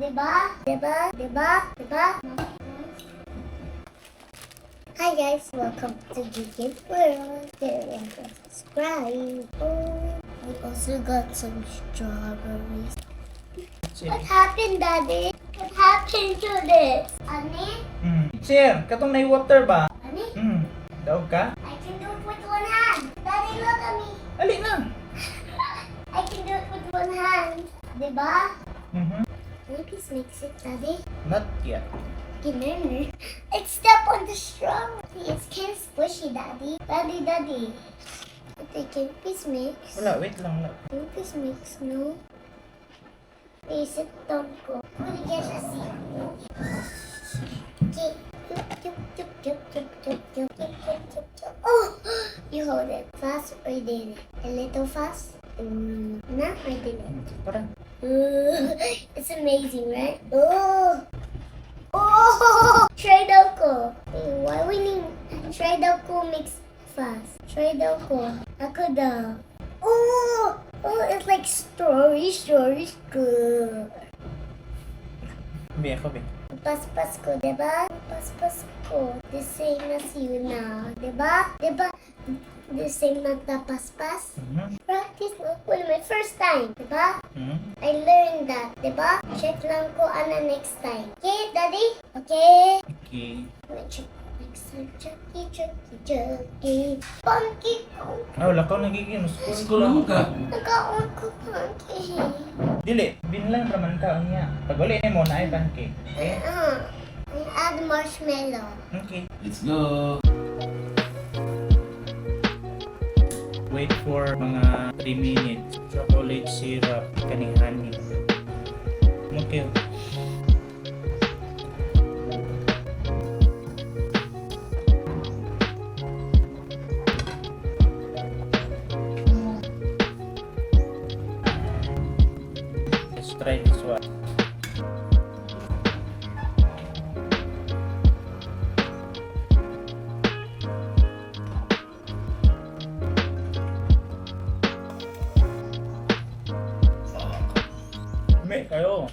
Diba? Diba? Diba? Diba? Hi guys, welcome to Geeky World. Subscribe. Oh, we also got some strawberries. Sige. What happened, Daddy? What happened to this? Ani? Sir, katong na water ba? Ani? Daog ka? I can do it with one hand. Daddy, look at me. Ali na. I can do it with one hand. Diba? Mhm. Can you please mix it, Daddy? Not yet. It step on the strawberry. It's kind of squishy, Daddy. Daddy, Daddy. Okay, can you please mix? Wala, wait lang. Wala. Can you please mix, no? Please, sit down ko. Bigyan siya si. Okay. Chup, chup, chup, chup, chup, chup, chup, chup, chup, chup, chup. Oh! You hold it fast or did it? A little fast? Na or did it? Parang, Ooh, it's amazing, right? Oh! Oh! Try daw ko. Hey, why we need try daw ko mix fast? Try daw ko. Ako daw. Oh! Oh, it's like strawberry, strawberry, good. Be, ako be. Paspas ko, diba? Paspas ko. The same as you now, diba? Diba? The same na paspas? Mhm. Practice na ko my first time, diba? Mhm. I learned that, diba? Check lang ko ana next time. Okay, Daddy? Okay? Okay. Wait, check next time. Chucky, Chucky, Chucky. Pancake ko. Ah, wala ka nagiging. School School mo ka. Nakaon ko pancake. Dili, binlan raman ka niya. Pag uli mo na ay pancake. Okay? I add marshmallow. Okay. Let's go. Wait for mga 3 minutes. Chocolate syrup kani honey. Okay. Let's try this one. May kayo.